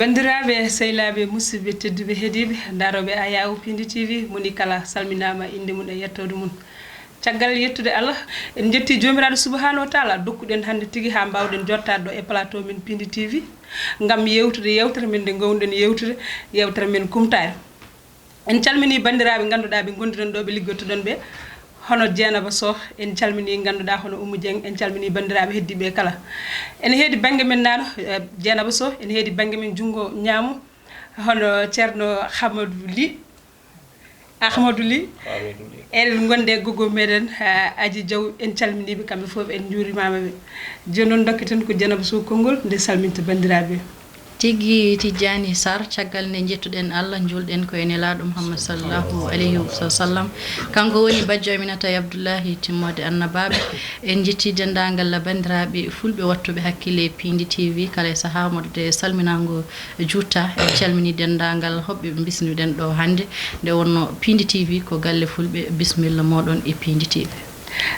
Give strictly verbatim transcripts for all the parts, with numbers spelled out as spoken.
Banndiraaɓe, sehilaaɓe, musidɓe tedduɓe heɗiiɓe, ndaarooɓe Ayaw Pindi T V, moni kala salminaama innde mum e yettoode mum. Caggal yettude Allah, en njetti Joomiraaɗo Subhaanahu wa Taala, dokkuɗen hannde tigi haa mbaawɗen jottaade ɗo e plateau men Pindi T V, ngam yeewtude yeewtere men nde ngoowɗen yeewtude, yeewtere men Kumtaari. En calminii banndiraaɓe ngannduɗaa ɓe ngonduɗen ɗo, ɓe liggottoɗen ɓe, hono Dieynaba Soh, en calminii ngannduɗaa hono Oumou Dieng, en calminii banndiraaɓe heɗiiɓe kala. Ene heedi bannge men nano, eh, Dieynaba Soh, ene heedi bannge men junngo ñaamo, hono Ceerno Hamadou Ly, Ahmadou Ly. Eɗen ngonde e gogo meɗen, eh, Aji Diaw, en calminii ɓe kamɓe fof, en njuurimaama ɓe. Jooni noon, dokketen ko Dieynaba Soh konngol, nde salminta banndiraaɓe. Tigi Tijjaani Saar, caggal nde njettuɗen Allah, njuulɗen ko e Nelaaɗo Muhammad sallallahu alayhi wa sallam. Kanko woni bajjo Aminata e Abdullahi, timmoode annabaaɓe. En njetti denndaangal banndiraaɓe fulɓe waɗtuɓe hakkille e Pindi T V, kala e sahaa moɗde salminaango juutta. En calminii denndaangal hoɓɓe ɓe mbisnuɗen ɗo hannde. Nde wonno Pindi T V ko galle fulɓe, bismilla mooɗon e Pindi T V.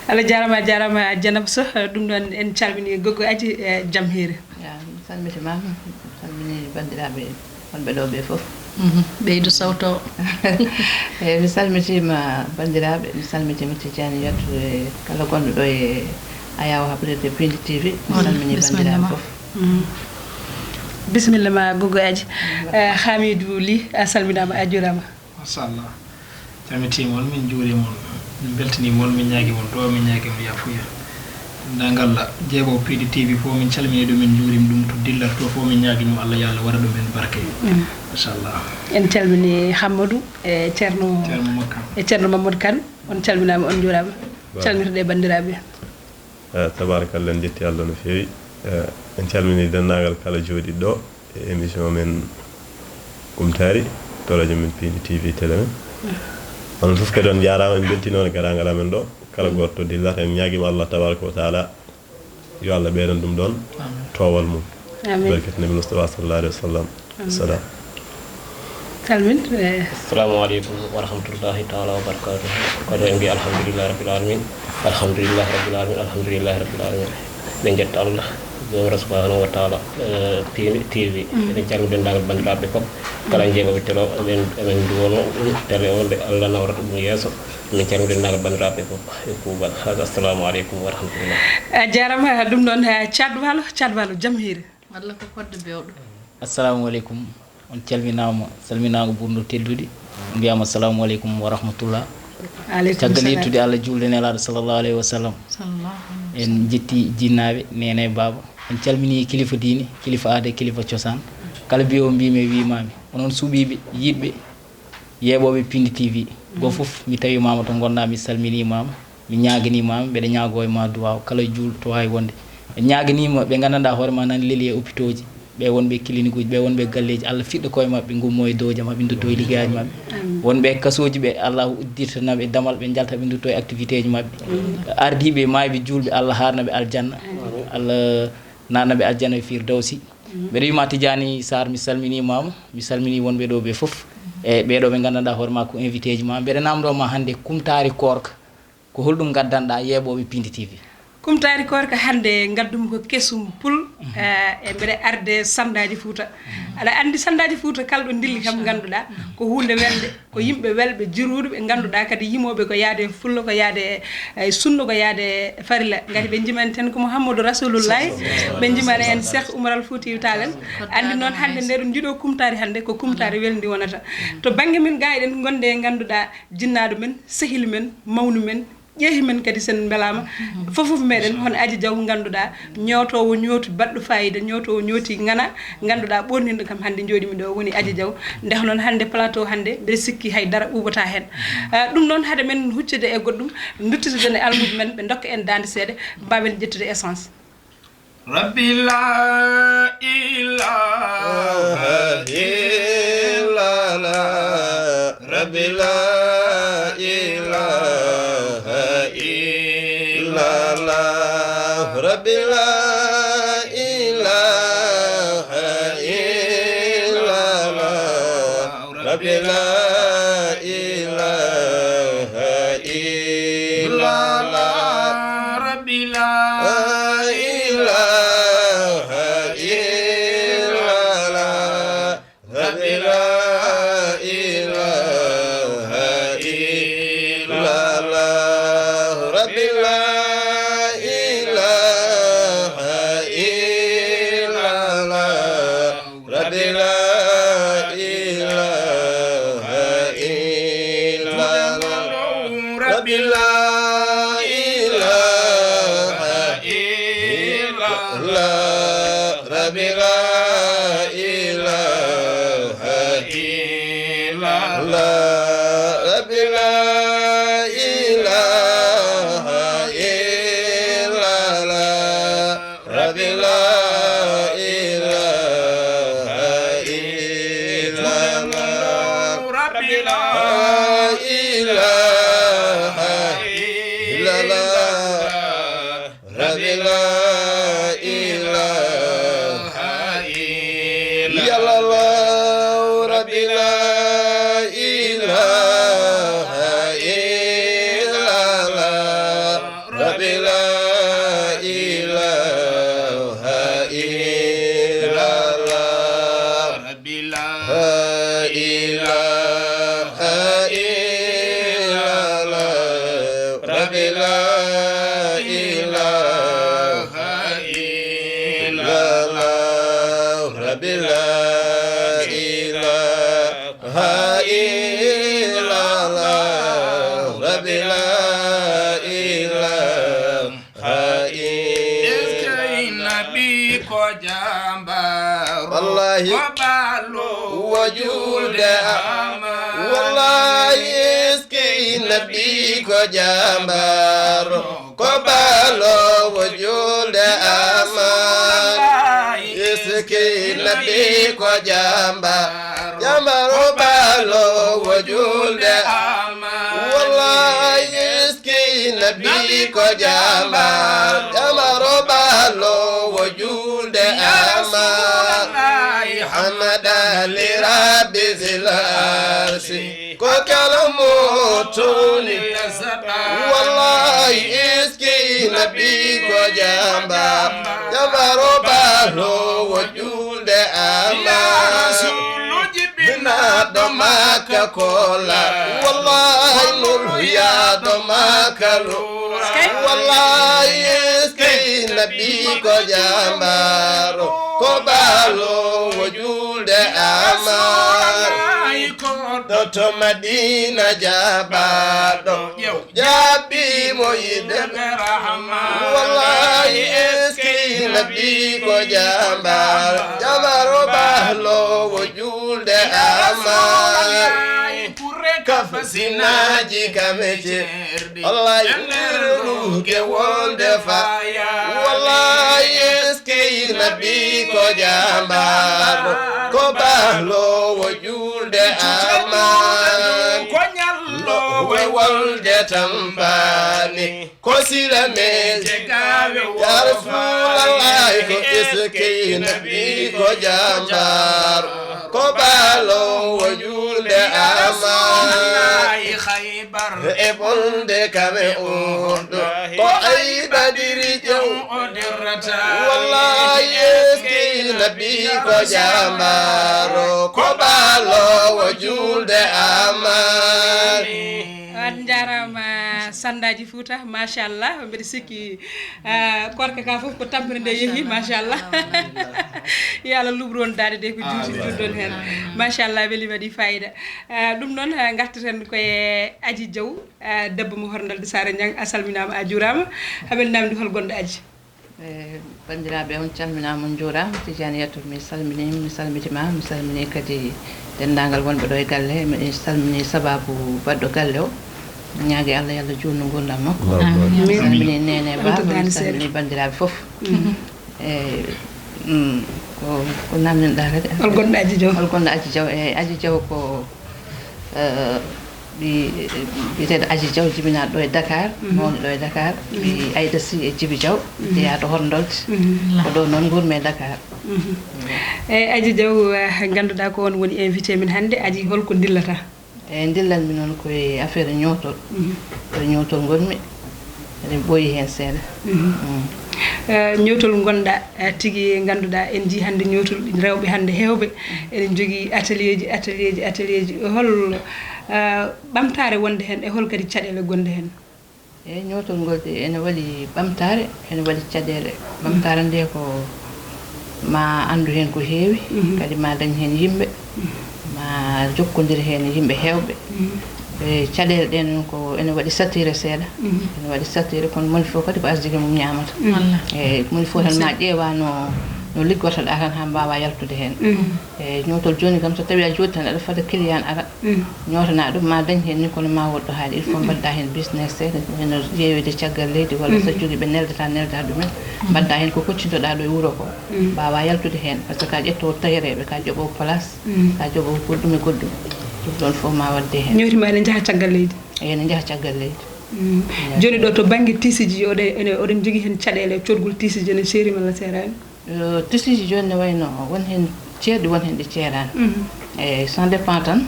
Allah jaaraama, a jaaraama, Dieynaba Soh. Ɗum ɗoon en calminii gogo Aji, eh, jam hiiri. Ya, mi salmitiima, mi salminii banndiraaɓe wonɓe ɗo ɓe fof. Mhm. Ɓeydu sawto o. Eeyi, mi salmitiima banndiraaɓe, mi salmitiima Tijjaani Yattu e kala gonɗo ɗo e Ayaw Habrirde Pindi T V. Mi salminii banndiraaɓe fof. Mhm. Bisimilla ma, gogo Aji. Eh, Hamidou Ly, a salminaama, a juuraama. Machallah. Calmitiima on, min njuuriima on, min mbeltaniima on, min ñaagii mon duwaaw, min ñaagii mon yaafuya. Denndaangal jeeɓoowo Pindi T V fof, min calminii ɗum, min njuuriima ɗum to dillata to fof, min ñaagii mo Allah, yo Allah waɗa ɗum heen barke. Mm. Machallah. En calminii Hammadou e Ceerno, Ceerno Mamadou Kane. E Ceerno Mamadou Kane, on calminaama, on njuuraama. Waaw. Calmirɗe banndiraaɓe. Eh, tabarakallah, en njetti Allah no feewi. Eh, en calminii denndaangal kala jooɗiiɗo ɗo e émission men Kumtaari, to radio men Pindi T V télé men. Onon fof kadi on njaaraama, en mbeltiima e garaangal amen ɗo. Kala gooto to dillata, en ñaagiima Allah tabaraka wa taala yo Allah ɓeydan ɗum ɗoon toowal mum. Amiin. Barkat Nabi Mustafa sallallahu alayhi wa sallam. Amiin. Salam. Salmin, eh. Assalamu aleykum wa rahmatullahi taala wa barakatuh. Kadi en mbi alhamdulillahi rabbil alamin. Alhamdulillahi rabbil alamin. Alhamdulillahi rabbil alamin. Ɓe njetta Allah, Joomiraaɗo subhanahu wa taala. Eh, Pindi T V. Mm. Eɗen calmina denndaangal banndiraaɓe fof. Kala jeeɓooɓe télé o, eɗen, eɗen nduwano ɗum, télé o nde Allah nawrata ɗum yeeso. Min calmina denndaangal banndiraaɓe fof e kuuɓal. Haaga, assalamu aleykum wa rahmatullah. A jaaraama, ɗum ɗoon, eh, Caat Waalo, Caat Waalo, jam hiiri. Walla ko fodde bewɗo. Assalamu aleykum. On calminaama, salminaango ɓurngo teddude. On mbiyaama assalamu aleykum wa rahmatullah. Aleykum salam. Caggal yettude Allah, juulde Nelaaɗo sallallahu alayhi wa sallam. Sallallahu alayhi wa sallam. En njetti jinnaaɓe, neene e baaba. En calminii kilifa diine, kilifa aada, kilifa cosaan. Kala mbiyo mbiimi e wiimaami. Onon suɓiiɓe, yiɗɓe, yeeɓooɓe Pindi T V. Gooto fof, mi tawiimaama to ngonɗaa, mi salminiimaama. Mi ñaaganii ma, mbeɗa ñaagoo e ma duwaaw, kala juulɗo to waawi wonde. Ɓe ñaaganii ma, ɓe nganndanɗaa hoore ma nana leli e opitooji, ɓe wonɓe e kilinikuuji, ɓe wonɓe e galleeji, Allah fiɗɗa koye maɓɓe, ngummoo e dowje maɓɓe, ndutto e liggeyaaji maɓɓe. Amiin. Wonɓe e kasooji ɓe, Allah udditina ɓe damal, ɓe njalta, ɓe ndutto e activité ji maɓɓe. Amiin. Ardiiɓe e maayɓe juulɓe, Allah haarna ɓe aljanna. Amiin. Allah naatna ɓe aljanna e Firdawsi. Amiin. Mbeɗa wiima Tijaani Saar, mi salminiima ma, mi salminii wonɓe ɗo ɓe fof. E ɓee ɗo ɓe nganndanɗaa hoore ma ko invité ji ma. Mbeɗa naamndoo ma hannde kumtaari koorka. Ko holɗum ngaddanɗaa yeeɓooɓe Pindi T V? Kumtaari koorka hannde ngaddumi ko kesum pul, eh, e mbeɗa arde sanndaaji Fuuta. Aɗa anndi sanndaaji Fuuta kala ɗo ndilli kam ngannduɗaa ko huunde welde, ko yimɓe welɓe, jiruuɓe ɓe ngannduɗaa kadi yimooɓe ko yaade e fulla, ko yaade e sunna, ko yaade e farilla. Ngati ɓe njimani ten ko Muhammadu Rasulullahi, ɓe njimani en Cheikh Oumar Al Foutiyou Tall en. Anndi noon hannde nde ɗum ndiɗo kumtaari hannde ko kumtaari welndi wonata. To bannge men ga eɗen ngonde e ngannduɗaa jinnaaɗo men, sehil men, mawni men, ƴeehi men kadi sen mbelaama. Fof fof meɗen, hono Aji Diaw ngannduɗaa, ñootoowo ñooti baɗɗo faayiida, ñootoowo ñooti ngana, ngannduɗaa ɓoorninɗo kam hannde njooɗimi ɗo woni Aji Diaw. Nde ko noon hannde plateau hannde, mbeɗa sikki hay dara ɓuuɓataa heen. Ah, ɗum noon, hade men huccude e goɗɗum, nduttitoɗen e almuuɓe men, ɓe ndokka en daande seeɗa, mbaawen ƴettude essence. Rabbi la ilaha illallah. Rabbi la ilaha illallah. Rabbi la ilaha illallah. Rabbi la ilaha illallah. Rabbi la ilaha illallah. لا، ربي لا إله إلا الله. ربي لا إله إلا الله. ربي لا إله إلا الله. ربي لا إله إلا الله. ربي لا إله إلا الله. ربي لا إله إلا الله. ربي لا إله إلا الله. ربي لا إله إلا الله. ربي لا إله إلا الله. ربي لا إله إلا الله. ربي لا إله إلا الله. Est-ce que Nabi ko jambar? Wallahi. Ko balo wujulde ama. Wallahi, est-ce que Nabi ko jambar? Ko balo wujulde ama. Est-ce que Nabi ko jambar? Jambar, ko balo wujulde ama. Wallahi, est-ce que Nabi ko jambar? Jambar, ko balo wujulde ama. حمدا لرب ذي العرش. Ko kala mo toni. Wallahi, est-ce que Nabi ko jambar? Jambar, ko balo wujulde ama. Binaɗo Makka kola. Wallahi, nul yaɗo Makka lo. Wallahi, est-ce que Nabi ko jambar? Ko balo wujulde ama. Ɗo to Madina jabaɗo. Jaabi mo yiɗen. Wallahi, est-ce que Nabi ko jambar? Jambar, ko balo wujulde ama. Kafasinaji kame cerɗi. Wallahi, nder ruuge wolde faya. Wallahi, est-ce que Nabi ko jambar? Ko balo wujulde ama. Ko ñallo wolde tambani. Ko sila me. Ya Rasulallah, ko est-ce que Nabi ko jambar? Ko balo wujulde ama. E bonde kame Uhud. Ko ay Badiri jaw. Wallahi, est-ce que Nabi ko jambar? Ko balo wujulde ama. On njaaraama Sanndaji Fuuta, machallah. Mbeɗa sikki, ah, korka ka fof ko tampere nde yeehi, machallah. Yo Allah luɓru on daaɗe ɗe ko juuti juutɗon heen. Machallah, weli, waɗi fayida. Ah, ɗum noon, ah, ngartaten ko e Aji Jaw, ah, debbo mo Horndalde Saare Ñaŋ. A salminaama, a juuraama. Haɓen naamndi, hol gonɗo Aji? E, banndiraaɓe, on calminaama, on njuuraama. Tijaaniyatu, mi salminii, mi salmitima, mi salminii kadi denndaangal wonɓe ɗo e galle. Mi salminii sabaabu baɗɗo galle o. Mi ñaagii Allah, yo Allah juutnu nguurndam makko. Amiin. Mi salminii Neene Ba, mi salminii banndiraaɓe fof. Mhm. E, mm, ko, ko naamninoɗaa kadi? Hol gonɗo Aji Jaw? Hol gonɗo Aji Jaw? E, Aji Jaw ko, eh, ɓi-, biyeteeɗo Aji Jaw, jibinaaɗo ɗo e Dakar, mhm, mawni ɗo e Dakar, mhm, ɓi Ayda Sy e Jibi Jaw, mhm, jeyaa to Horndolde. Mhm. Ko ɗo noon nguurmi e Dakar. Mhm. Eyi. Eyi, Aji Jaw, eh, ngannduɗaa ko on woni invité men hannde. Aji, holko ndillata? Eyi, ndillanmi noon ko e affaire ñootol. Mhm. Ko e ñootol ngonmi, eɗen ɓooyi heen seeɗa. Mhm. Mm. Eh, ñootol ngonɗa, eh, tigi, ngannduɗaa, en njii hannde ñootol rewɓe hannde heewɓe. Mm. Eɗen njogii atelier ji, atelier ji, atelier ji. Hol, eh, ɓamtaare wonde heen e hol kadi caɗeele gonɗe heen? Eyi, ñootol ngol de ene waɗi ɓamtaare, ene waɗi caɗeele. Ɓamtaare nde ko ma anndu heen ko heewi, mhm, kadi ma dañ heen yimɓe, mhm, ma jokkondir heen yimɓe heewɓe. Mhm. E caɗeele ɗe noon ko Ene waɗi saturé seeɗa, ene waɗi saturé, kono moni fof kadi ko arsugue mum ñaamata. Wallaahi. Eeyi, moni fof tan ma ƴeewa no, no liggotoɗaa tan haa mbaawa yaltude heen. Eeyi, ñootol jooni kam, so tawii a jooɗii tan aɗa fada client ara, ñootana ɗum, ma dañ heen ni kono ma woɗɗo haaɗi. Il faut mbaɗɗa heen business seeɗa, heno ƴeewede caggal leydi walla so jogii ɓe neldata, nelda ɗumen, mbaɗɗa heen ko koccintoɗaa ɗo e wuro ko, mbaawa yaltude heen, par ce que ka ƴettowo tayereeɓe, ka joɓowo place, ka joɓowo goɗɗum e goɗɗum, ɗum ɗoon fof ma waɗde heen. Ñooti ma ene njaha caggal leydi. Eeyi, ene njaha caggal leydi. Jooni ɗo to bannge tisiiji, oɗe-, ene, oɗon njogii heen caɗeele, codgol tisiiji ene seeri walla seeraani? Yo, tisiiji jooni ne wayno won heen ceerɗi, won heen ɗi ceeraani. Eeyi, ça dépend tan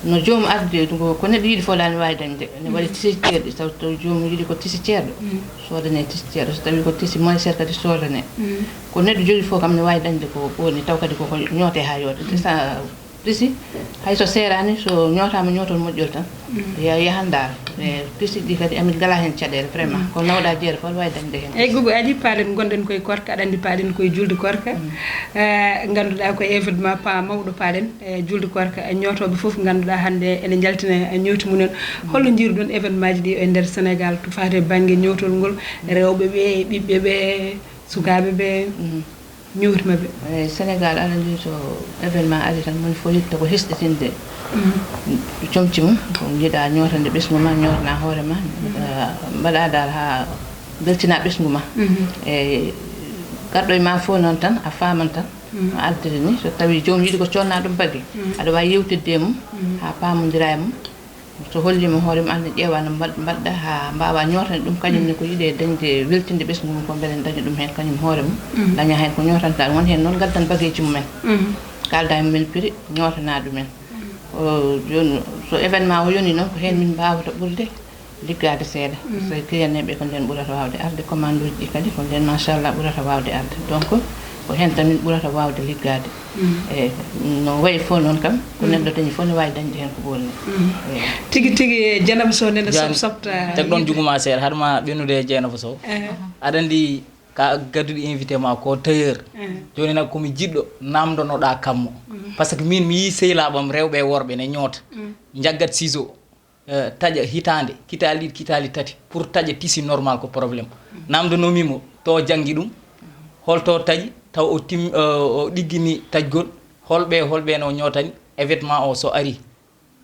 no joomum ardi, ko, ko neɗɗo yiɗi fof ɗa ne waawi dañde. Ne waɗi tisiiji ceerɗi, taw, taw joomum yiɗi ko tisi ceerɗo, soodane tisi ceerɗo. So tawii ko tisi moins cher kadi soodane. Ko neɗɗo jogii fof kam ne waawi dañde ko woni, taw kadi koko ñoote haa yooɗa. Tisa, tisi, hay so seeraani, so ñootaama ñootol moƴƴol tan, ya-, yahan ndaar. E tisi ɗi kadi amin ngalaa heen caɗeele, vraiment. Ko nawɗa jeere fof aɗa waawi dañde heen. Eeyi, Gogo, aɗa yiɗi paalen, ngonɗen koye koorka, aɗa anndi paalen koye julde koorka. Eh, ngannduɗaa ko événement pa-, mawɗo paalen, e julde koorka, e ñootooɓe fof ngannduɗaa hannde ene njaltina e ñooti mumen. Holno njiiruɗon événement ji ɗi e nder Sénégal, to faati e bannge ñootol ngol, rewɓe ɓe, ɓiɓɓe ɓe, sukaaɓe ɓe? Ñooti maɓɓe. E Sénégal, aɗa anndi so événement ari tan, moni fof yiɗta ko hesɗitinde comci mum, ko yiɗa ñootande ɓesngu ma, ñootana hoore ma, eh, mbaɗa dal haa mbeltina ɓesngu ma. E garɗo e ma fof noon tan, a faaman tan, a artiri ni, so tawii joom yiɗi ko conna ɗum bagi, aɗa waawi yewtidde e mum, haa paamondira e mum. So holliima hoore mum, aan ne ƴeewa no mbaɗ-, mbaɗɗa haa mbaawa ñootande ɗum, kañum ne ko yiɗi e dañde, weltinde ɓesngu mum, ko mbele daña ɗum heen kañum hoore mum, daña heen ko ñootanta ɗum. Won heen noon ngaddan bageeji mumen, kaalda e mumen prix, ñootana ɗumen. O, jooni, so événement o yoni noon, ko heen min mbaawata ɓurde liggaade seeɗa. Par ce que client ɓe ko ndeen ɓurata waawde arde, commande uji ɗi kadi ko ndeen, machallah, ɓurata waawde arde. Donc, ko heen tan min ɓurata waawde liggaade. E no wayi fof noon kam, ko neɗɗo dañi fof ne waawi dañde heen ko ɓoolni. Eeyi. Tigi tigi, Dieynaba Sow, nene Sob Sob, teg ɗoon jugu ma seeɗa, haɗa ma ɓennude e Dieynaba Sow. Aɗa anndi ka gadduɗo invité ma ko tailleur. Jooni nag ko mi jiɗɗo naamndonoɗaa kammo. Par ce que min mi yii sehilaaɓe am rewɓe e worɓe ne ñoota. Njaggat ciseau, eh, taƴa hitaande, kitaali ɗiɗi, kitaali tati, pour taƴa tisi normal ko problème. Naamndonomi mo to janngi ɗum, holto taƴi, taw o tim-, eh, o ɗiggini taƴgol, holɓe, holɓe no ñootani, événement o so ari,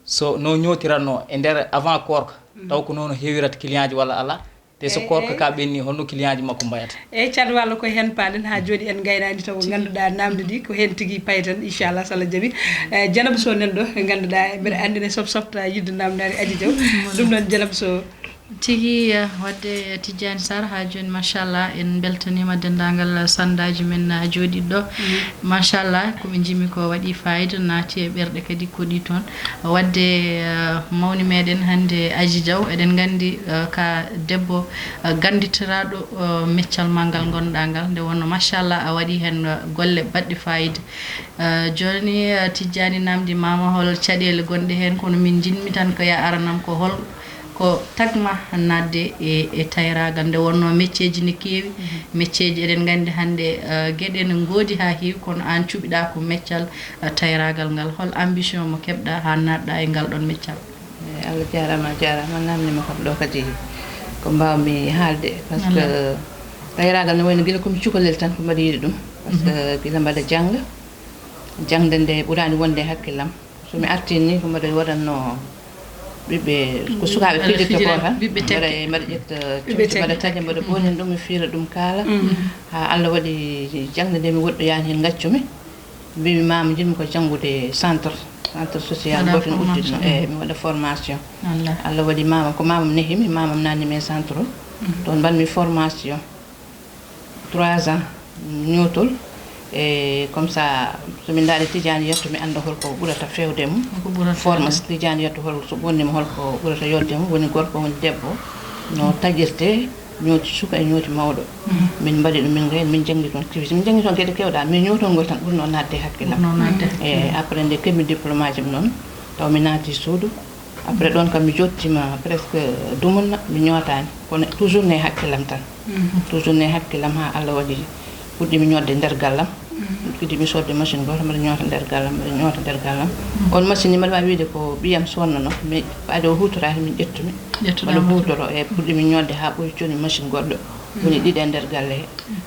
so no ñootiratno e nder avant koorka, taw ko noon heewirata client ji walla alaa? Te so koorka ka ɓenni, holno client ji makko mbayata? Eeyi, Thiat Walo, ko heen paalen haa jooni en ngaynaani taw ngannduɗaa naamnde ɗi ko heen tigi payten, inchallah, so Allah jaɓi. Eh, Dieynaba Sow nan ɗo, ngannduɗaa mbeɗa anndi ne Sob Sob ta yiɗde naamndaade Aji Diaw. Ɗum noon, Dieynaba Sow. Tigi, eh, waɗde Tijjani Sarr, haa jooni, machallah, en mbeltaniima denndaangal sanndaaji men, eh, jooɗiiɗo ɗo. Machallah, ko ɓe njimi ko waɗi fayida, naati e ɓerɗe kadi koɗi toon. Waɗde, eh, mawni meɗen hannde Aji Diaw, eɗen nganndi, eh, ka debbo, eh, gannditiraaɗo, eh, meccal ma ngal ngonɗaa ngal, nde wonno machallah a waɗi heen, eh, golle baɗɗe fayida. Eh, jooni, eh, Tijjani naamndi mama hol caɗeele gonɗe heen, kono min njiɗmi tan ko ya aranam ko hol ko tagma naatde e, e tayraagal, nde wonnoo mecceeji ne keewi, mecceeji eɗen nganndi hannde, eh, geɗe ne ngoodi haa heewi, kono aan cuɓiɗaa ko meccal, eh, tayraagal ngal. Hol ambition mo keɓɗaa haa naatɗaa e ngal ɗoon meccal? Eeyi, Allah jaaraama, a jaaraama, a naamniima kam ɗo kadi ko mbaawmi haalde, par ce que tayraagal ne wayno gila ko mi cukalel tan ko mbaɗa yiɗi ɗum, par ce que gila mbaɗa jannga, jaŋde nde ɓuraani wonde e hakkillam. So mi artii ni, ko mbaɗa waɗatno ɓiɓɓe, ko sukaaɓe fijirta ko tan, mbaɗa, mbaɗa ƴetta comci, mbaɗa taƴa, mbaɗa ɓonin ɗum, mi fiira ɗum kaala. Haa Allah waɗi jaŋde nde mi woɗɗoyaani heen, ngaccumi. Mbimi mama, njiɗmi ko janngude centre, centre social, gooto ne udditno, eeyi, mi waɗa formation. Allah waɗi mama, ko mamam nehimi, mamam nanni min centre o. Toon mbaɗmi formation. Trois ans, ñootol. E comme ça, so min ndaari Tijjani Yattu, mi annda holko ɓurata fewde mum. Forma Tijjani Yattu, hol so ɓonnima, holko ɓurata yodde mum, woni gorko, woni debbo, no taƴirte ñooti suka e ñooti mawɗo. Min mbaɗi ɗum, min ngayni, min janngi toon cuisine, min janngi toon geɗe keewɗe, mais ñootol ngol tan ɓurno naatde e hakkillam. E après nde keɓmi diplôme aji am noon, taw mi naati suudu. Après ɗoon kam mi jottima presque dumunna, mi ñootaani, kono toujours ne hakkillam tan. Toujours ne hakkillam haa Allah waɗi puɗɗimi ñootde nder gallam. Kadi mi sodde machine goto, mbaɗa ñoota nder gallam, mbaɗa ñoota nder gallam. On machine ni mbaɗa waawi wiide ko ɓiyam sonnano, mais faade o huutoraade, min ƴettumi. Mbaɗa huutoro e puɗɗimi ñootde haa ɓooyi, coni machine goɗɗo. Woni ɗiɗi e nder galle he.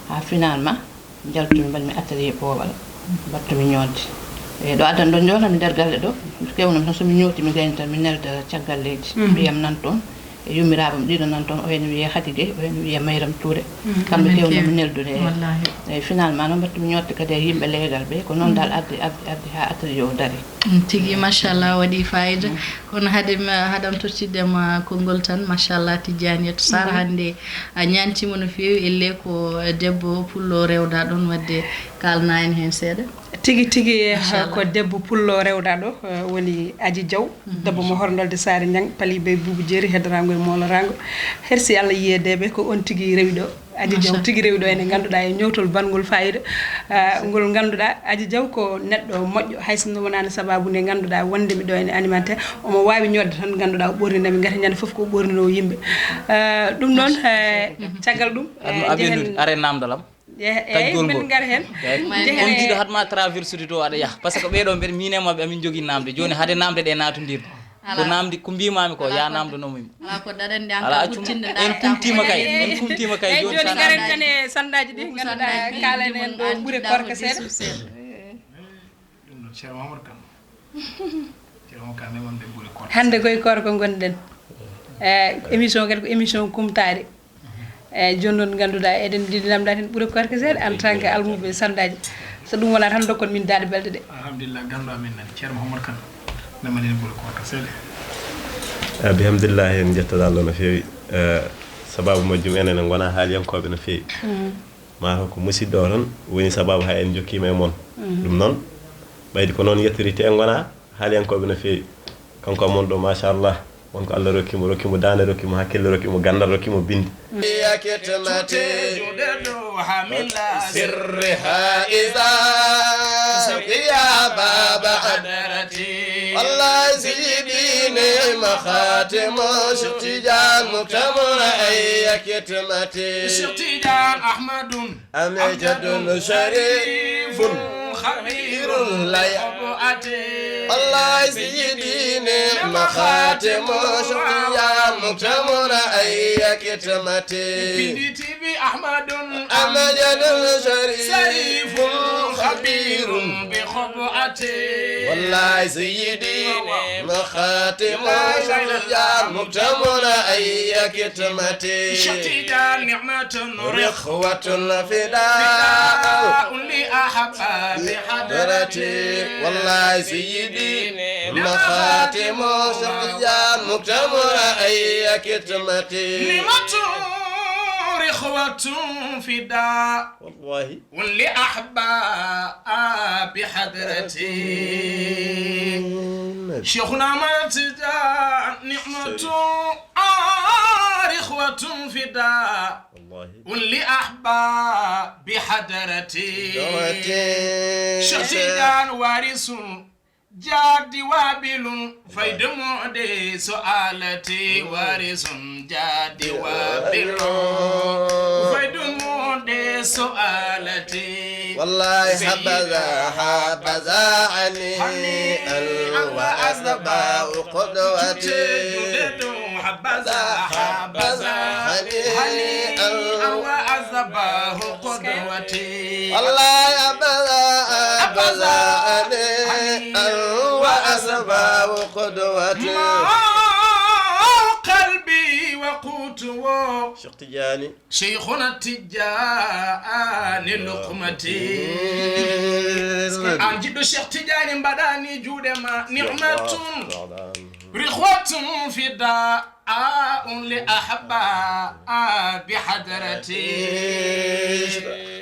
Haa finalement, njaltumi, mbaɗmi atelier Poowal, mbaɗtumi ñootde. E ɗo addan ɗo njootami nder galle ɗo, kewnam tan so mi ñooti, mi gayni tan, mi nelda caggal leydi. Ɓiyam nan toon. E yummiraaɓe am ɗiɗo nan toon, o ene wiyee Khady Gueye, o ene wiyee Mayram Touré. Kamɓe keewno mi neldude. Eyi, finalement noon mbaɗtumi ñootde kadi e yimɓe leegal ɓe, ko noon dal addi, addi, addi haa atelier o dari. Mm, tigi, machallah, waɗi fayida. Kono haade ma, haade am tottidde ma konngol tan, machallah, Tijjani Yetto Sarr, hannde a ñaantiima no feewi, elle ko debbo pullo rewda ɗon, waɗde kaalna en heen seeɗa. Tigi, tigi, ko debbo pullo rewda ɗo, eh, woni Aji Diaw. Debbo mo Horndolde Saare Ñaŋ, Pali Bey Buubu Jeeri, heddoraango e mooloraango. Hersi Allah yiyeede ɓe, ko on tigi rewi ɗo. Aji Diaw tigi rewi ɗo ene ngannduɗaa e ñowtol banngol fayida, ah, ngol ngannduɗaa Aji Diaw ko neɗɗo moƴƴo, hay sinno wonaano sababu nde ngannduɗaa wonde mi ɗo ene animateur, omo waawi ñootde tan ngannduɗaa o ɓoorninami ngati ñande fof ko o ɓoorninoowo yimɓe. Ah, ɗum noon, eh, caggal ɗum, eh, njehen are namdalam. Eyi, min ngar heen. Eyi. On jiiɗo haɗma traversude to aɗa yaha. Par ce que ɓee ɗoo mbeɗa miin e maɓɓe, amin njogii naamde. Jooni hade naamde ɗe naatondirde. Ko naamdi, ko mbiimaami ko, ya naamdono mo yimɓe. Alaa ko daɗande an. Alaa ka accum. En kumtiima kay, en kumtiima kay. Eyi, jooni ngaren tan e sandaaji ɗi ngannduɗaa, kaalen en ɗo ɓure korka seeɗa. Ɗum ɗon, Ceerno Mamadou Kane. Ceerno Mamadou Kane, memon ɓe ɓure korka. Hannde koye koorka ngonɗen. Eh, émission kadi ko émission kumtaari. Eyi, jooni noon ngannduɗaa eɗen njiɗi namdaade heen ɓure korka seeɗa en tant que almuɓe sandaaji. So ɗum wonaa tan ndokkon min daade belɗe ɗe. Alhamdulillah, ganndo amin nani. Ceerno Mamadou Kane, memon en ɓure korka seeɗa. Eh, bihamdillahi, en njettoɗo Allah no feewi. Eh, sababu majjum enen en ngonaa haaliyankooɓe no feewi. Mataw ko musiɗɗo o tan woni sababu hay en njokkiima e mon. Ɗum noon, ɓayde ko noon yettorii te en ngonaa haaliyankooɓe no feewi. Kanko e mon ɗo, machallah, won ko Allah rokki mo, rokki mo daande, rokki mo hakkille, rokki mo ganndal, rokki mo binde. يا كتمتي سرها إذا سقيا باب حضرتي. والله سيدي نعم خاتم شيخ تيجان مكتمل أي كتمتي. شيخ تيجان أحمد أمجد شريف خبير لا يبؤتي. الله سيدي نعم خاتم شيخ تيجان مكتمل أي كتمتي. P D T V أحمد أمجد شريف شريف خبير بخبؤتي. والله سيدي نعم خاتم شيخ تيجان مكتمل أي كتمتي. شيخ تيجان نعمة رخوة فداء فداء لأحباب حضرتي. والله سيدي نعم خاتم شيخ تيجان مكتمل أي كتمتي. نعمة رخوة فداء والله لأحباب حضرتي. شيخنا أحمد تيجان نعمة رخوة فداء والله لأحباب حضرتي. حضرتي. شيخ تيجان وارث جاد وابل فيض مودي سؤالتي وارث جاد وابل فيض مودي سؤالتي. والله حبذا حبذا هنيئا وأصبح قدوتي. حبذا حبذا هنيئا وأصبح قدوتي. والله حبذا حبذا هنيئا وأصبح قدوتي. ما قلبي وقوته شيخ تيجاني. شيخنا التيجاني لقمتي. An jiɗɗo Cheikh Tidiane mbaɗani juuɗe ma نعمة رخوة فداء لأحباب حضرتي.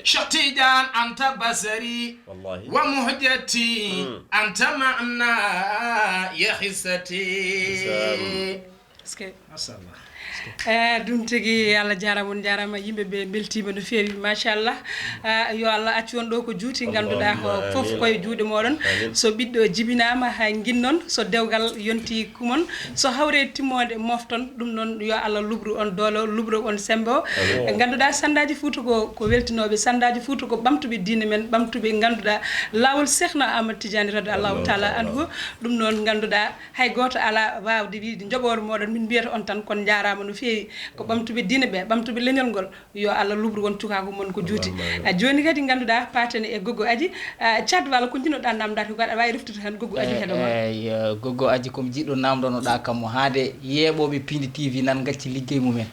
Cheikh Tidiane أنت بصري والله ومهجتي أنت معناي حصتي. Est-ce que machallah. Eh, ɗum tigi, Allah jaaraama, on njaaraama, yimɓe ɓe mbeltiima no feewi, machallah. Ah, yo Allah accu on ɗo ko juuti, ngannduɗaa ko fof koye juuɗe mooɗon. So ɓiɗɗo jibinaama, hay nginnon, so dewgal yonti kumon, so hawre timmoode mofton, ɗum noon yo Allah luɓru on doole, luɓru on semmbe o. Ɓe ngannduɗaa sanndaaji Fuuta ko, ko weltinooɓe, sanndaaji Fuuta ko ɓamtuɓe diine men, ɓamtuɓe ngannduɗaa laawol Seekhna Ahmad Tijaani radiyallahu taala anhu. Ɗum noon ngannduɗaa hay gooto alaa waawde wiide njoɓoore mooɗon, min mbiyata on tan kon njaaraama no feewi. Ko ɓamtuɓe diine ɓe, ɓamtuɓe leñol ngol, yo Allah luɓru on cukaagu mon ko juuti. A jooni kadi ngannduɗaa paaten e Goggo Aji, ah, Caat Walo ko njinoɗaa namdaade ko aɗa waawi reftude tan Goggo Aji heɗo ma. Eey, eh, Goggo Aji ko mi jiɗɗo namdonoɗaa kam mo haade yeeɓooɓe Piindi T V nan ngacci liggey mumen.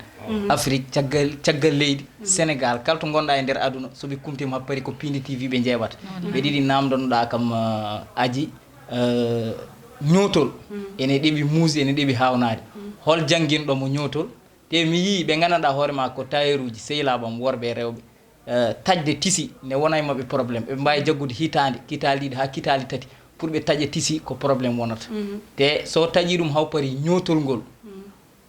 Afrique, caggal, caggal leydi, Sénégal, kala to ngonɗaa e nder aduna, so ɓe kumtiima happari ko Piindi T V ɓe njeeɓata. Ɓe ɗiɗi namdonoɗaa kam, eh, Aji, eh, ñootol, ene ɗeɓi muusde, ene ɗeɓi haawnaade. Hol jannginɗo mo ñootol? Te mi yii ɓe nganndanɗaa hoore maa ko tailleur uji, sehilaaɓe am worɓe e rewɓe, eh, taƴde tisi ne wona e maɓɓe problème. Eɓe mbaawi jaggude hitaande, kitaali ɗiɗi haa kitaali tati pour ɓe taƴa tisi ko problème wonata. Te so taƴii ɗum haw pari ñootol ngol,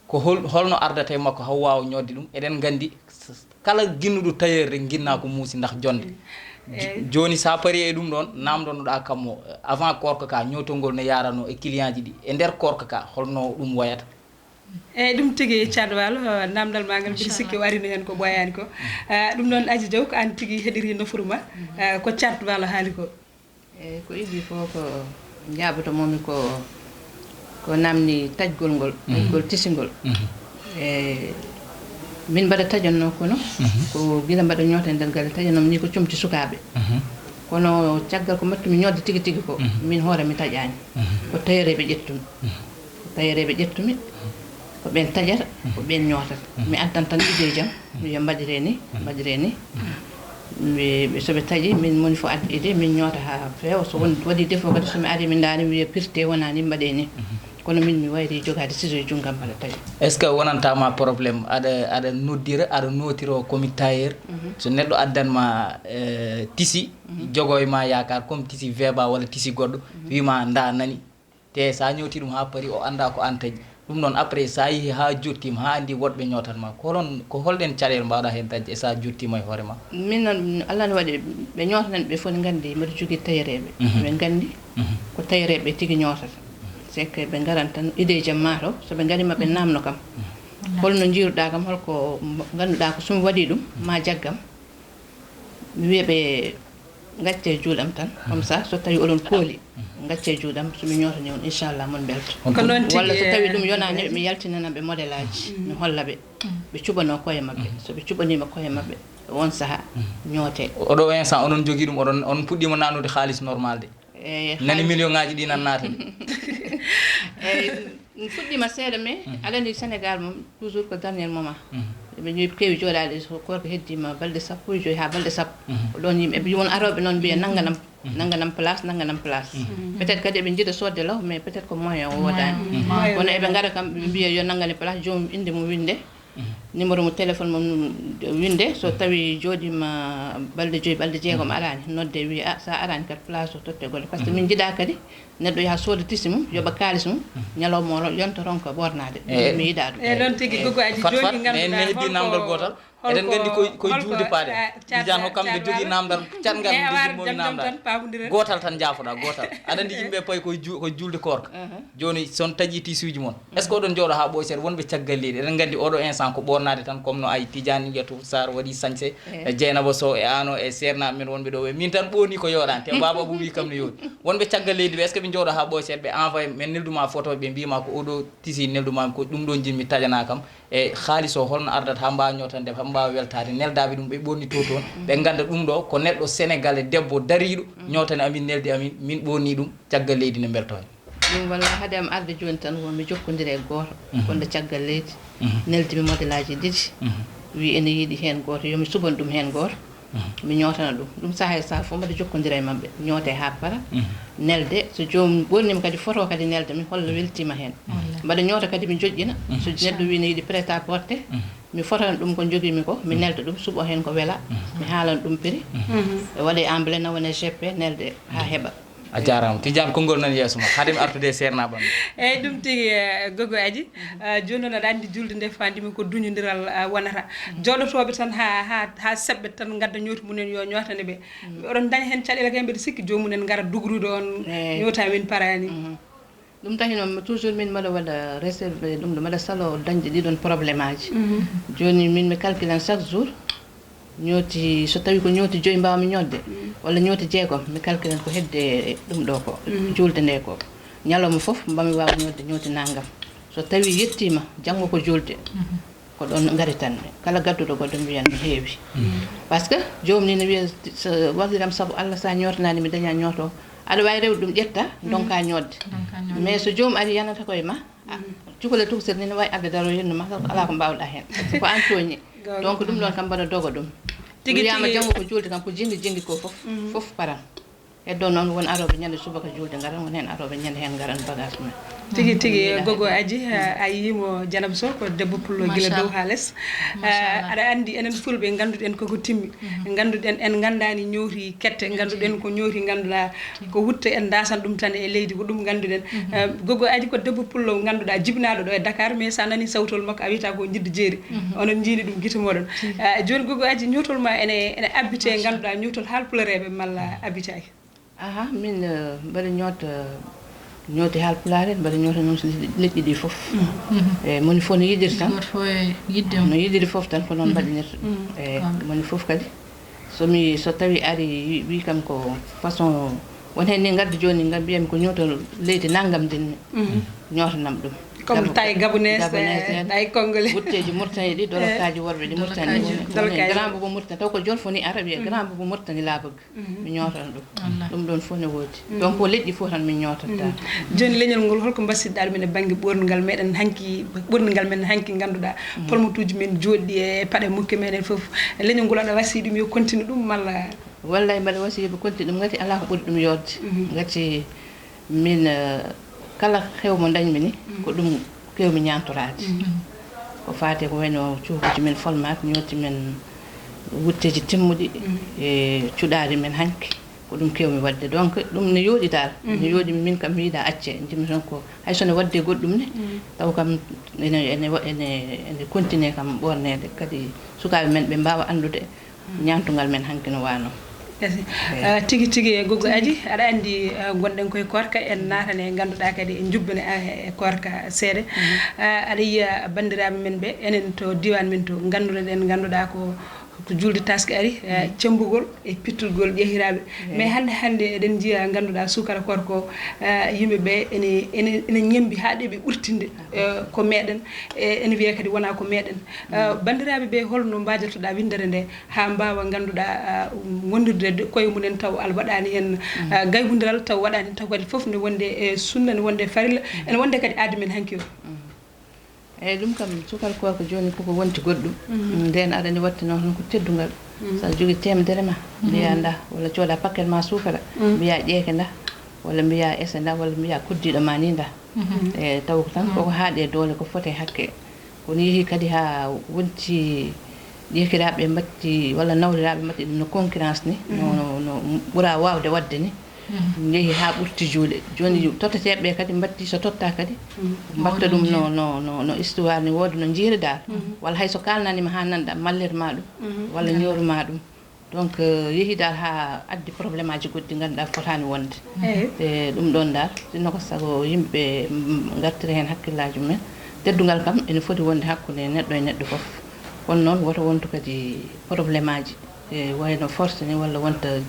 ko hol, holno ardata e makko haw waawa ñootde ɗum? Eɗen nganndi s-, kala ginnuɗo tailleur rek nginnaa ko muusi ndax jonde. J-, jooni so a parii e ɗum ɗoon, namdonoɗaa kam mo, eh, avant koorka ka, ñootol ngol no yaranoo e client ji ɗi. E nder koorka ka, holno ɗum wayata? Eey, ɗum tigi, Caat Walo, namdal maa ngal, mbiɗa sikki o arii heen ko ɓooyaani ko. Ah, ɗum noon, Aji Jaw, ko aan tigi heɗirii nofru ma, ah, ko Caat Walo haali ko. Eey, ko idii fof ko njaaboto-moo-mi ko, ko naamndi taƴgol ngol, taƴgol tisi ngol. Eey, min mbaɗa taƴannoo kono ko gila mbaɗa ñoota e nder galle, taƴannoo-mi nii ko comci sukaaɓe. Kono caggal ko mbaɗtu-mi ñootde tigi tigi ko, min hoore mi taƴaani. Ko tailleur ɓe ƴettu-mi. Tailleur ɓe ƴettu-mi, ko ɓeen taƴata, ko ɓeen ñootata. Mi addan tan idée jam, mi wiya mbaɗiree ni, mbaɗiree ni. Mi, mi, so ɓe taƴi, min moni fof adda idée, min ñoota haa feewa. So won, waɗii défaut kadi, so mi arii, min ndaari, mi wiya pirtee, wonaa ni, mbaɗee ni. Kono min mi wayrii jogaade ciseau e junngo am, mbaɗa taƴa. Est-ce que wonantaa ma problème? Aɗa, aɗa noddira, aɗa nootiro ko mi tailleur. So neɗɗo addan ma, eh, tisi, jogoo e ma yaakaar, comme tisi Veba walla tisi goɗɗo, wii ma ndaa nani. Te so a ñooti ɗum haa pari, o anndaa ko aan taƴi. Ɗum noon, après, so a yehi haa jottiima, haa anndi woɗɓe ñootan ma, ko holon, ko holɗen caɗeele mbaawɗaa heen dañde e so a jottiima e hoore ma? Min noon, Allah ne waɗi, ɓe ñootanan ɓe fof ne nganndi mbeɗa jogii tailleur ɓe. Ɓe nganndi ko tailleur ɓe tigi ñootata. C'est que ɓe ngaran tan, idée jam maa to, so ɓe ngarii ma ɓe naamno kam. Holno njiiruɗaa kam, holko ngannduɗaa ko so mi waɗii ɗum, ma jaggam. Mi wiya ɓe, "Ngaccee juuɗam tan." Comme ça, so tawii oɗon kooli, ngaccee juuɗam, so mi ñootanii on, inchallah, mon mbelto. Ko noon tigi, walla so tawii ɗum yonaani, mi yaltinana ɓe modelaaji, mi holla ɓe. Ɓe cuɓanoo koye maɓɓe. So ɓe cuɓaniima koye maɓɓe, on sahaa, ñootee. Oɗo instant, oɗon njogii ɗum, oɗon, on puɗɗiima naatnude haalis normal de. Eey, nani haalis. Million ŋaaji ɗi nan naata de. Eey, mi fuɗɗiima seeɗa, mais aɗa anndi Sénégal moom, toujours ko dernier moment. Ɓe ñoowi keewi jooɗaade, so koorka heddiima balɗe sappo e joy haa balɗe sappo. Ko ɗoon yimɓe, ɓe won arooɓe noon mbiya nannganam, nannganam place, nannganam place. Peut-être kadi eɓe njiɗa soodde law, mais peut-être ko moyen o woodaani. Kono eɓe ngara kam, ɓe mbiya yo nanngane place, joomum innde mum winnde. Numéro mo téléphone mum winnde, so tawii jooɗiima balɗe joyi, balɗe jeegom araani, nodde wiya, "A, so a araani kadi place o totte golle." Par ce que min njiɗaa kadi neɗɗo yaha sooda tisi mum, yoɓa kaalis mum, ñalawma o yonta ronka ɓoornaade. Eey. Mi yiɗaa ɗum. Eey, noon tigi, Goggo Aji, fat, jooni fat, ngannduɗaa en nehi ɗi holko, namdal gootal. Eɗen nganndi ko, ko holko, juulde paaɗe. Ah, Caat, Tijaan, hokkaam nde jogii namdal, caɗngal nde jogii momi namdal. Gootal tan njaafoɗaa, gootal. Aɗa anndi yimɓe payi koye ju-, koye juulde koorka. Jooni, so on taƴii tisuuji mon, est-ce que oɗon njooɗo haa ɓooya seeɗa? Wonɓe caggal leydi, eɗen nganndi oɗo instant ko ɓoornaade tan, comme no ay Tidiane Yatou Sarr waɗi sañse, e Dieynaba Sow, e ano, e seernaaɓe men wonɓe ɗo ɓe. Min tan ɓoorni ko yooɗaani, te Baba Abou wi kam no yooɗi. Wonɓe caggal leydi ɓe, est-ce que ɓe njooɗo haa ɓooya seeɗa, ɓe envoyé, min neldu ma photo, ɓe mbiima ko oɗo tisi neldu ma, ko ɗum ɗo njiɗmi taƴanaa kam, e haalis o holno ardata haa mbaawa ñootande, haa mbaawa weltaade neldaaɓe ɗum, ɓe ɓoornitoo toon, ɓe ngannda ɗum ɗo ko neɗɗo Sénégalais debbo dariiɗo, ñootani amin, neldi amin, min ɓoorni ɗum, caggal leydi ne mbeltoo heen. Ɗum walla hade am arde jooni tan, won mi jokkondira e gooto, gonɗo caggal leydi, neldi mi modelaaji ɗiɗi, wi ene yiɗi heen gooto, yo mi suɓan ɗum heen gooto, mi ñootana ɗum. Ɗum sahaa e sahaa fof mbaɗa jokkondira e maɓɓe, ñootee haa para, nelde. So joomum ɓoorniima kadi, foto kadi nelde, mi holla weltiima heen. Mbaɗa ñoota kadi, mi joƴƴina. So neɗɗo wi ne yiɗi prêt-à-porter, mi fotana ɗum ko njogiimi ko, mi nelda ɗum, suɓo heen ko wela, mi haalana ɗum prix. E waɗe emblée, na wone G P, nelde haa heɓa. A jaaraama. Tidiane, konngol nan yeeso ma. Haade mi artude e seernaaɓe am. Eeyi, ɗum tigi, eh, Gogo Aji. Ah, jooni noon aɗa anndi juulde nde fandimi ko duñondiral, ah, wonata. Jooɗotooɓe tan haa, haa, haa seɓɓe tan ngadda ñooti mumen yo ñootane ɓe. Oɗon ndaña heen caɗeele kay mbeɗa sikki joomum en ngara dugrude on ñoota min paraani. Ɗum tahi noon toujours min mbaɗa waɗa réserve ɗum ɗo mbaɗa salo dañde ɗiɗon probléme aji. Jooni min mi calculan chaque jour ñooti so tawi ko ñooti joyi mbawmi ñodde walla ñooti jeegom mi calculan ko hedde ɗum ɗo ko juulde nde ko ñalawma fof mbami wawa ñodde ñooti nanngam. So tawi yettima janngo ko juulde ko ɗon ngaritanmi kala gadduɗo goɗɗo mbiyan mi heewi. Par ce que joomum ni ne wiya so walliram sabu Allah sa ñootanani mi daña ñooto aɗa wawi rewde ɗum ƴetta donka ñodde. Mais so joomum ari yanata koye ma cukalel tokosel ni ne wawi adde daro yennuma ala ko mbawɗa hen. Ko an tooñi. Donc ɗum ɗon kam mbaɗa doga ɗum. Tigi wiyama janngo ko juulde kam ko jingi jingi ko fof fof paran. Heddo noon won arooɓe ñande subaka juulde ngaran won heen arooɓe ñande heen ngaran bagage men. Tigi tigi Gogo Aji, a yimo Janaba Sow ko debbo pullo gila dow haa les. Aɗa anndi enen fulɓe ngannduɗen koko timmi, ngannduɗen en nganndaani ñooti kette, ngannduɗen ko ñooti ngannduɗaa ko wutte en ndasan ɗum tan e leydi ko ɗum ngannduɗen. Gogo Aji ko debbo pullo ngannduɗaa jibinaaɗo ɗo e Dakar mais sa nani sawtol makko a wiyata ko jidde jeeri. Onon njiini ɗum gite moɗon. Jooni Gogo Aji ñootol ma ene ene abbite ngannduɗaa ñootol haalpulareeɓe malla abbitaaki. Aha, min eh, mbaɗa ñoota ñooti haalpulaar en mbaɗa ñoota noon so leƴƴi ɗi fof. E moni fof no yiɗirta no yiɗiri fof tan ko noon mbaɗinirta. E moni fof kadi somi so tawi ari wi kam ko façon won heen ni ngadda jooni ngam mbiyami ko ñoota leydi nanngam dinni ñootanam ɗum. Comme tawi gabonese tawi congolais wutteeji murtani ɗi dolokaaji worɓe ɗi murtani grand bobo murtani taw ko jolfo ni ara wiya grand bobo murtani laabag mi ñootana ɗum. Ɗum ɗon fof ne woodi. Donc ko leƴƴi fof tan min ñootatta. Jooni leñol ngol holko mbasiɗɗa ɗum ene bannge ɓoorngal meɗen hanki ɓoorngal men hanki ngannduɗaa pormotuuji men jooɗɗi e paɗe mukke meɗen fof leñol ngol aɗa wasi ɗum yo continue ɗum malla? Wallay mbaɗa wasi yoɓe continue ɗum ngati alaa ko ɓuri ɗum yodde. Ngati min kala xew mo dañmi ni ko ɗum kewmi ñaantoraade. Ko faati ko wayno cuukuji men folmaat ñooti men wutteeji timmuɗi e cuɗaari men hanki ko ɗum kewmi waɗde. Donc ɗum ne yooɗi dal ne yooɗi min kam mi yiɗa acce jimmi toon ko hay so ne waɗde goɗɗum ne taw kam ene ene ene ene continue kam ɓorneede kadi sukaaɓe men ɓe mbaawa anndude ñaantungal men hanki no waano. Tigi tigi e Gogo Aji aɗa anndi ngonɗen koye koorka en naatane ngannduɗaa kadi en njubbane e koorka seeɗa. Aɗa yiya banndiraaɓe men ɓe enen to diiwaan men to nganndunoɗen ngannduɗaa ko ko juulde taske ari cemmbugol e pitturgol ƴeehiraaɓe. Mais hannde hannde eɗen njiya ngannduɗaa suukara koorka o yimɓe ɓe ene ene ñemmbi haa ɗeɓi ɓurtinde ko meɗen ene wiya kadi wona ko meɗen. Banndiraaɓe ɓe holno mbaajortoɗaa winndere nde haa mbaawa ngannduɗaa wondirde koye mumen taw aɗa waɗaani heen gaygundiral taw waɗaani taw kadi fof ne wonde e sunna ne wonde e farilla ene wonde kadi aadi men hanki o. Eeyi ɗum kam sukara koorka jooni koko wonti goɗɗum. Ndeen aɗa anndi waɗte noon ko teddungal. So aɗa jogii teemedere ma mbiyaa ndaa walla cooda paquet ma suukara mbiyaa ƴeeke ndaa walla mbiyaa ese ndaa walla mbiyaa koddiiɗo ma nii ndaa. E taw tan koko haaɗi e doole ko foti e hakke. Kono yehii kadi haa wonti jeekiraaɓe ɓe mbatti walla nawriraaɓe mbatti ɗum no concurrence ni no no no ɓura waawde waɗde ni. Njehi haa ɓurti juuɗe jooni totteteeɓe ɓe kadi mbatti so totta kadi mbatta ɗum no no no no histoire ni wooda no njiiriɗaa walla hay so kaalnanima haa nanɗa mallir ma ɗum walla ñooruma ɗum. Donc yehi dal haa addi probléme aji goɗɗi ngannduɗaa fotaani wonde. E ɗum ɗoon dal sinno ko sago yimɓe ngartira heen hakkillaaji mumen. Teddungal kam ene foti wonde hakkunde neɗɗo e neɗɗo fof. Kono noon woto wontu kadi probléme aji e wayno force ni walla wonta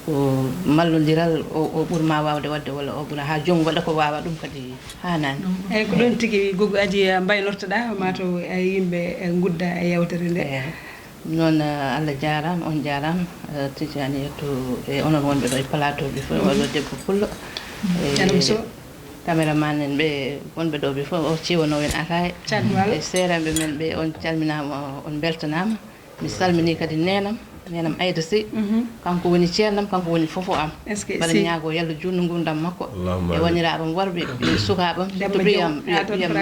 ko mallondiral o o ɓurma waawde waɗde walla o ɓura haa joom waɗa ko waawa ɗum kadi haanaani. Eeyi ko ɗoon tigi Gogo Aji mbaynortoɗaa mataw yimɓe ngudda e yeewtere nde. Eeyi. Noon Allah jaaraama on jaaraama Tijaani yetto e onon wonɓe ɗo e plateau bi fof oɗo debbo pullo e cameraman en ɓe wonɓe ɗo ɓe fof o ciwano en ataye e seeranɓe men ɓe on calminaama on beltanaama mi salmini kadi neenam Nenam Ayda Sy, kanko woni ceernam, kanko woni fofo am. Mbaɗa ñaago Yalla juutnu ngurdam makko e woniraaɓam worɓe, e sukaaɓam, surtout ɓiyam, ɓiyam.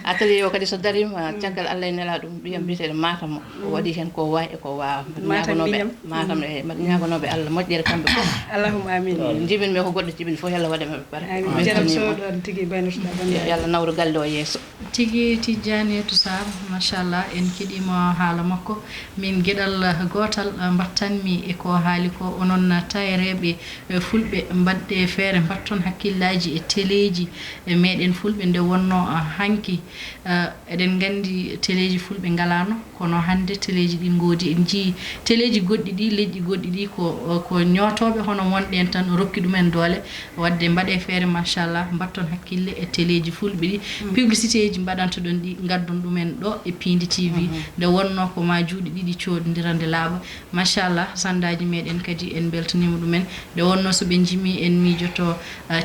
Atelier o kadi so dariima caggal Allah e nelaaɗo mum, ɓiyam biyeteeɗo Matam o, o waɗi heen ko waawi e ko waawa. Mbaɗa ñaagonooɓe Matam e mbaɗa ñaagonooɓe Allah moƴƴere kamɓe fof. Allahumma amin. Jibinmi ko goɗɗo jibini fof, Yalla waɗe maɓɓe barke. Amin. Ceerno Sow ɗoon tigi baynotoɗaa banndiraaɓe. Yalla nawru galle o yeeso. Tigi Tijjaaniyatu Saar, machallah, en keɗiima haala makko. Min geɗal gootal mbattanmi e ko haali ko, onon tayereeɓe fulɓe, mbaɗɗe feere mbatton hakkillaaji e teleeji meɗen fulɓe. Nde wonnoo hanki eɗen nganndi teleeji fulɓe ngalaano, kono hannde teleeji ɗi ngoodi. En njii teleeji goɗɗi ɗi, leƴƴi goɗɗi ɗi ko, ko ñootooɓe hono mon ɓeen tan rokki ɗumen doole. Waɗde mbaɗee feere machallah, mbatton hakkille e teleeji fulɓe ɗi. Publicité ji mbaɗantoɗon ɗi, ngaddon ɗumen ɗo e Piindi T V. Nde wonnoo ko ma juuɗe ɗiɗi cooɗondira nde laaɓa. Machallah, sandaaji meɗen kadi en mbeltaniima ɗumen. Nde wonnoo so ɓe njimi en miijoto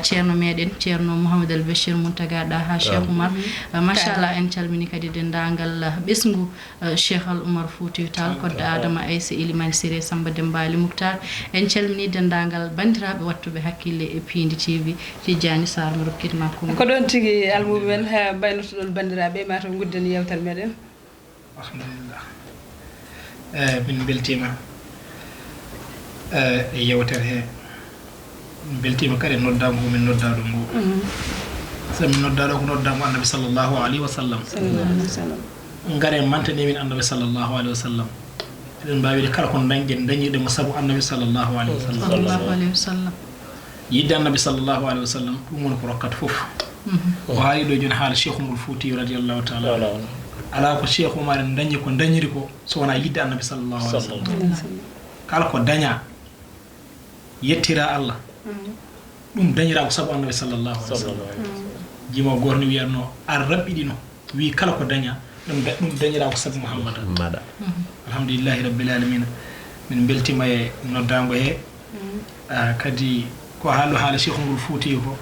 ceerno meɗen, ceerno Mouhamadou El Bachir Mountaga Daha Cheikh Oumar. Machallah, en calmini kadi denndaangal ɓesngu Cheikh Al Oumar Foutiyou Tall, kodda Adama Aissa, Elimane Siré, Samba Demba Ali Moukhtar. En calmini denndaangal banndiraaɓe waɗtuɓe hakkille e Piindi T V. Tijjaani Saar, mi rokkitma konngol. Ko ɗoon tigi almuuɓe men, ha mbaynotoɗon banndiraaɓe, ma taw ngudden yeewtere meɗen. Alhamdulillah. Eh, min mbeltiima, eh, e yeewtere he. Min mbeltiima kadi e noddaango min noddaa ɗum ngo. Sabi min noddaa ɗo ko noddaango Annabi sallallahu alayhi wa sallam. Sallallahu alayhi wa sallam. Ngare mantani min Annabi sallallahu alayhi wa sallam. Eɗen mbaawi wiide kala ko dañɗen, dañirɗen mo sabu Annabi sallallahu alayhi wa sallam. Sallallahu alayhi wa sallam. Yidde Annabi sallallahu alayhi wa sallam, ɗum woni ko rokkata fof. O haali ɗo jooni haala Cheikh Oumar Foutiyou radiyallahu taala anhu. Alaa ko Cheikh Oumar en dañi ko dañiri ko so wonaa yidde Annabi sallallahu alayhi wa sallam. Kala ko dañaa, yettira Allah. Ɗum dañiraa ko sabu Annabi sallallahu alayhi wa sallam. Jimo gooto ne wiyatno, ar raɓɓiɗino, wi kala ko dañaa, ɗum da-, ɗum dañiraa ko sabu Muhammada. Alhamdulillahi rabbil alamina. Min mbeltiima e noddaango he. Ah, kadi ko haalu haala Cheikh Oumar Foutiyou ko,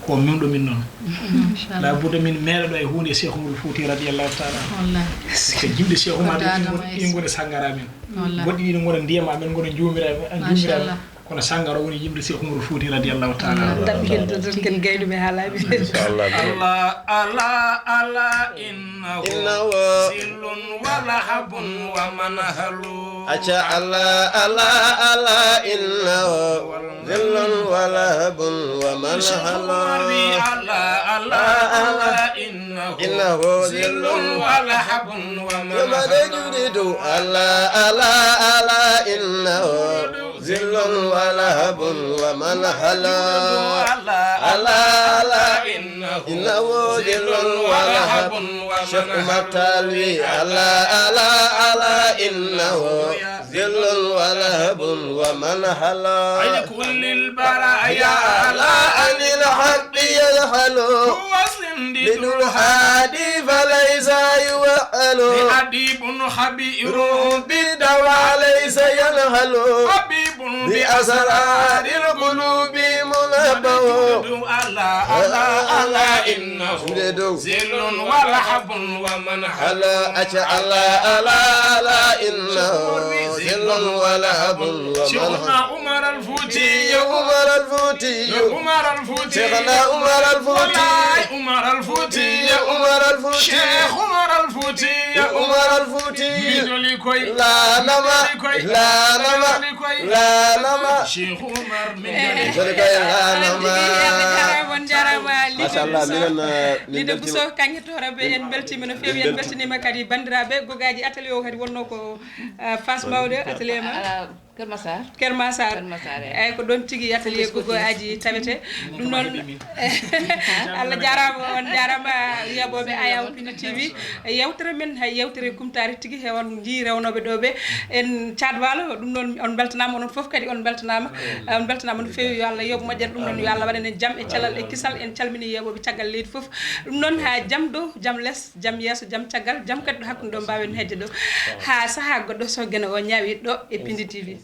ko memɗo min noon. Machallah. Laabude min meeɗa ɗo e huunde e Cheikh Oumar Foutiyou radiyallahu taala anhu. Wallahi. Ko jimɗi Cheikh Oumar ɗin ngoni sangara men. Wallahi. Goɗɗi ɗi ngona ndiyam, amen ngona njuumira, njuumira. Machallah. Kono sangara woni yimre Cheikh Oumar Foutiyou radiyallahu taala anhu. Daɓɓi heddo tan ken gaynuɓe haalaaɓe. Inchallah. Allah, Allah, Allah, innahu zillun wa lahabun wa manhalu. Acca Allah, Allah, Allah, innahu zillun wa lahabun wa manhalu. Allah, Allah, Allah, innahu zillun wa lahabun wa manhalu. Yomade juuɗe dow Allah, Allah, Allah, innahu zillun wa lahabun wa manhalu. Allah, Allah, innahu zillun wa lahabun wa manhalu. Cheikh Oumar Tall wi, Allah, Allah, Allah, innahu zillun wa lahabun wa manhalu. Ay kullil baraya ala anil haqqi yadhalu. Huwa zindidul hadi falaysa yuwalu. Adibun khabirun bid dawa laysa yanhalu. Habibun bi asraril qulubi munabbahu. Ala, ala, ala, innahu zillun wa lahabun wa manhalu. Ala, acca Allah, ala, ala, innahu zillun wa lahabun wa manhalu. Umar al-Futi, ya Umar al-Futi, ya Umar al-Futi. Cheikhna Umar al-Futi. Wallahi Umar al-Futi, ya Umar al-Futi. Cheikh Umar al-Futi, ya Umar al-Futi. Bidoli koy. La nama, la nama, la nama. Cheikh Umar min bidoli koy, la nama. On jarama, on jarama. Machallah, minen, eh, min Lide beltima. Bousso, Kange Torabe, en beltima no feewi, en beltanima kadi bandiraɓe, gogaji atelier o kadi wonno ko, eh, Fass Mawɗo, atelier ma. Kër Massar. Kër Massar. Kër Massar, eey. Eey, ko ɗoon tigi atelier Gogo Aji tawete. Ɗum noon, Allah jaaraama, on jaaraama, yeeɓooɓe Ayaw Pindi T V. Yeewtere men, hay yeewtere kumtaare tigi, he on njii rewnooɓe ɗo ɓe. En Caad Waalo, ɗum noon, on mbeltanaama, onon fof kadi on mbeltanaama. On mbeltanaama no feewi, yo Allah yoɓ moƴƴere, ɗum noon, yo Allah waɗan en jam e calal e kisal. En calminii yeeɓooɓe caggal leydi fof. Ɗum noon, haa jam dow, jam les, jam yeeso, jam caggal, jam kadi ɗo hakkunde ɗo mbaawen hedde ɗo. Haa sahaa goɗɗo so geno o ñaawi ɗo e Pindi T V.